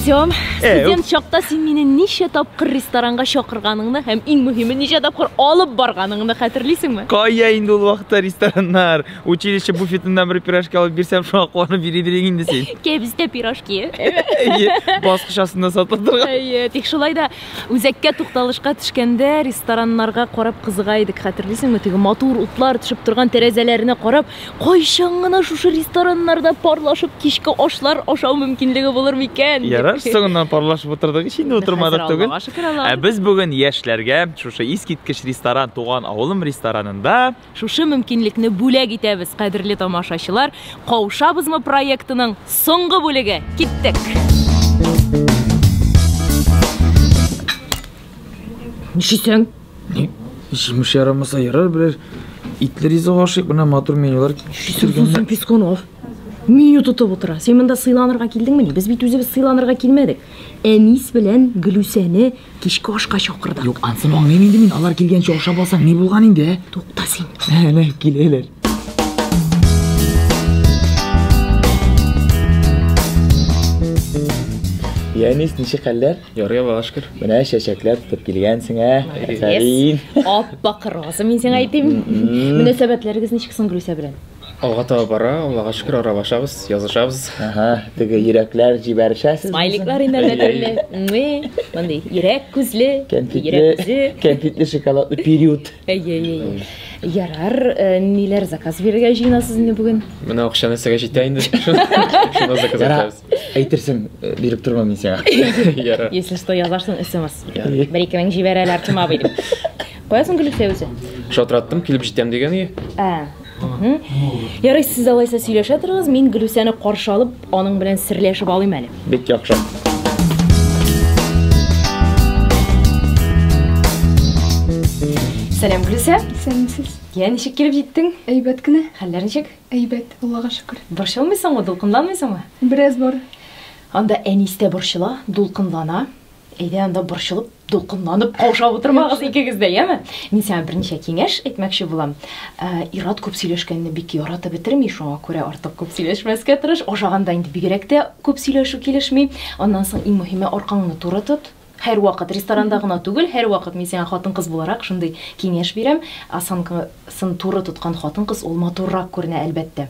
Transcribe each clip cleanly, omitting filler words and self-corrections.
Артем, студент чакта син мине ничә тапкыр ресторанга чакырганыңны һәм иң мөһиме ничә тапкыр алып барганыңны хәтерлисеңме? Кая инде ул вакытта рестораннар? Училище буфетыннан бер пирожки алып бирсәм, шуңа куанып йөри идең инде син. Кәбестә пирожки. Әйе, баскыч астында сатыла торган. Әйе, тик шулай да үзәккә тукталышка төшкәндә рестораннарга карап кызыга идек, хәтерлисеңме? Теге матур утлар төшеп торган тәрәзәләренә карап, кайчан гына шушы рестораннарда парлашып кичке ашлар ашау мөмкинлеге булыр микән? Ярар, соңыннан парлашып утырдык ич инде, утырмадык түгел. Ә без бүген яшьләргә шушы искиткеч ресторан Туган авылым ресторанында шушы мөмкинлекне бүләк итәбез, кадерле тамашачылар. Каушабызмы проектының соңгы бүлеге. Киттек. Нишлисең? Җимеш ярамаса ярар, берәр итле ризык ашыйк, менә матур менюлар китергәннәр. Пескунов. Меню тотып утыра. Син монда сыйланырга килдеңмени? Без бит үзебез сыйланырга килмәдек. Әнис белән Гөлүсәне кичке ашка чакырдык. Юк, ансын аңлыйм инде мин. Алар килгәнче ашап алсаң, ни булган инде, ә? Тукта син. Әнә киләләр. Әнис, ничек хәлләр? Ярый, Аллага шөкер. Менә чәчәкләр тотып килгәнсең, ә? Афәрин. Аппак роза, мин сиңа әйтим. Мөнәсәбәтләрегез ничек соң Гөлүсә белән? Алга таба бара, Аллага шөкер, аралашабыз, язышабыз. Ага, теге йөрәкләр җибәрешәсез. Смайликлар инде әллә төрле. Мондый йөрәк күзле, кәнфитле, кәнфитле шоколадлы период. Әйе, әйе. Ярар, ниләр заказ бирергә җыенасыз инде бүген? Менә акча нәрсәгә җитә инде. Шуны заказ итәбез. Әйтерсең, биреп тормам мин сиңа. Ярар. Если что, язарсың смс. 1-2 мең җибәрәләр Артем абый дип. Кая соң Гөлүсә үзе? Шалтыраттым, килеп җитәм дигән ие. Ә. Ярый, сез алайса сөйләшә торыгыз, мин Гөлүсәне каршы алып, аның белән серләшеп алыйм әле. Бик яхшы. Сәлам, Гөлүсә. Исәнмесез. Я, ничек килеп җиттең? Әйбәт кенә. Хәлләр ничек? Әйбәт, Аллага шөкер. Борчылмыйсыңмы, дулкынланмыйсыңмы? Бераз бар. Анда әнис тә борчыла, дулкынлана. Әйдә анда борчылып, дулкынланып, каушап утырмагыз икегез дә, яме? Мин сиңа берничә киңәш әйтмәкче булам. Ир-ат күп сөйләшкәнне бик яратып бетерми, шуңа күрә артык күп сөйләшмәскә тырыш. Ашаганда инде бигрәк тә күп сөйләшү килешми. Аннан соң иң мөһиме аркаңны туры тот. Һәрвакыт, ресторанда гына түгел, һәрвакыт мин сиңа хатын-кыз буларак шундый киңәш бирәм. Осанкасын туры тоткан хатын-кыз ул матуррак күренә, әлбәттә.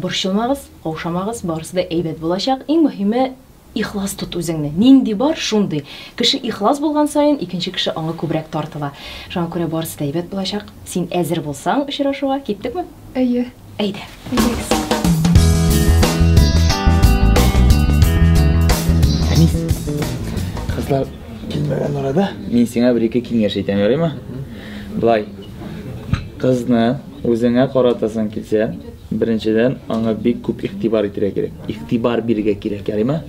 Борчылмагыз, каушамагыз, барысы да әйбәт булачак. Иң мөһиме ихлас тот үзеңне. Нинди бар, шундый. Кеше ихлас булган саен, икенче кеше аңа күбрәк тартыла. Шуңа күрә барысы да әйбәт булачак. Син әзер булсаң очрашуга, киттекме? Әйе. Әйдә. Әйдәгез. Әнис, кызлар килмәгән арада мин сиңа бер-ике киңәш әйтәм, ярыймы? Былай, кызны үзеңә каратасың килсә, беренчедән, аңа бик күп игътибар итәргә кирәк. Игътибар бирергә кирәк, ярыймы?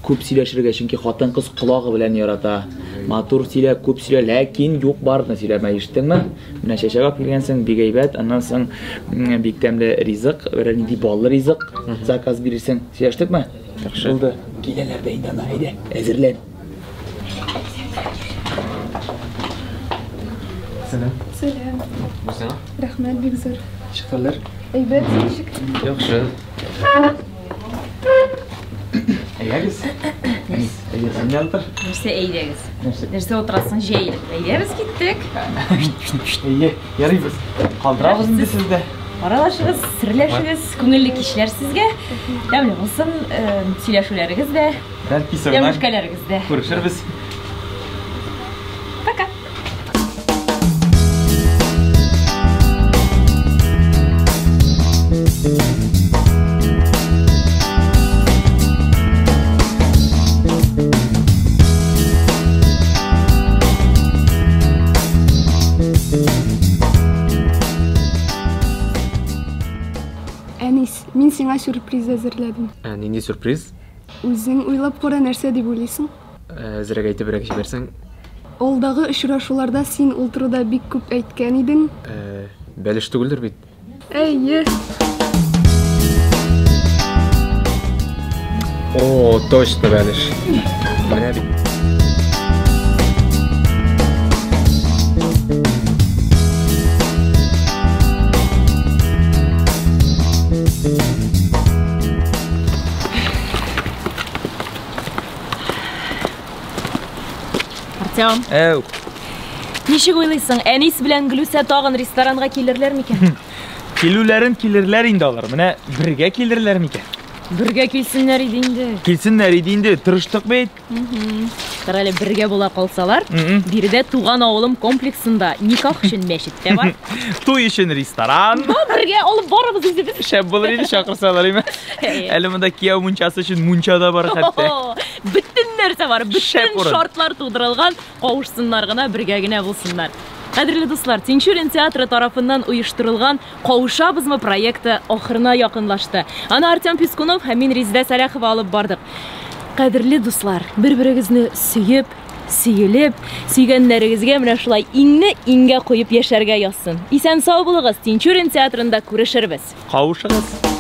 Күп сөйләшергә, чөнки хатын-кыз колагы белән ярата. Матур сөйлә, күп сөйлә, ләкин юк барны сөйләмә, ишеттеңме? Менә чәчәк алып килгәнсең, бик әйбәт. Аннан соң бик тәмле ризык, берәр нинди баллы ризык заказ бирерсең. Сөйләштекме? Яхшы. Булды. Киләләр дә инде ана, әйдә, әзерлән. Сәлам. Сәлам. Бу сиңа? Рәхмәт, бик зур. Ничек хәлләр? Әйбәт, син ничек? Яхшы. Әйдәгез. Әнис, әйдә, син дә утыр. Нәрсә әйдәгез? Нәрсә? Нәрсә утырасың җәелеп? Әйдә, без киттек. Әйе, ярый без калдырабыз инде сезне. Аралашыгыз, серләшегез, күңелле кичләр сезгә. Тәмле булсын, сөйләшүләрегез дә, Бәлки соңыннан тәмлүшкәләрегез дә. күрешербез. Пока. Әнис, мин сиңа сюрприз әзерләдем. Ә, нинди сюрприз? Үзең уйлап кара, нәрсә дип уйлыйсың? Әзрәк әйтебрәк җибәрсәң. Алдагы очрашуларда син ул турыда бик күп әйткән идең. Бәлеш түгелдер бит? Әйе. О, точно бәлеш. Менә бит. Артем. Әү. Ничек уйлыйсың, Әнис белән Глүсә тагын ресторанга килерләр микән? Килүләрен килерләр инде алар. Менә бергә килерләр микән? Бергә килсеннәр иде инде. Килсеннәр иде инде, тырыштык бит. Кара әле бергә була калсалар, биредә туган авылым комплексында никах өчен мәчет тә бар. Туй өчен ресторан. Бергә алып барабыз үзебез. Шәп булыр иде чакырсалар, име? Әле монда кияү мунчасы өчен мунча да бар хәтта. Бөтен нәрсә бар, Шәп бөтен урын. шартлар тудырылган, кавышсыннар гына, бергә генә булсыннар. Кадерле дуслар, Тинчурин театры тарафыннан оештырылган Кавышабызмы проекты ахырына якынлашты. Аны Артем Пискунов һәм мин Резидә Сәләхова алып бардык. Кадерле дуслар, бер-берегезне сөеп, сөелеп, сөйгәннәрегезгә менә шулай иңне иңгә куеп яшәргә язсын. Исән сау булыгыз, Тинчурин театрында күрешербез. Кавышыгыз.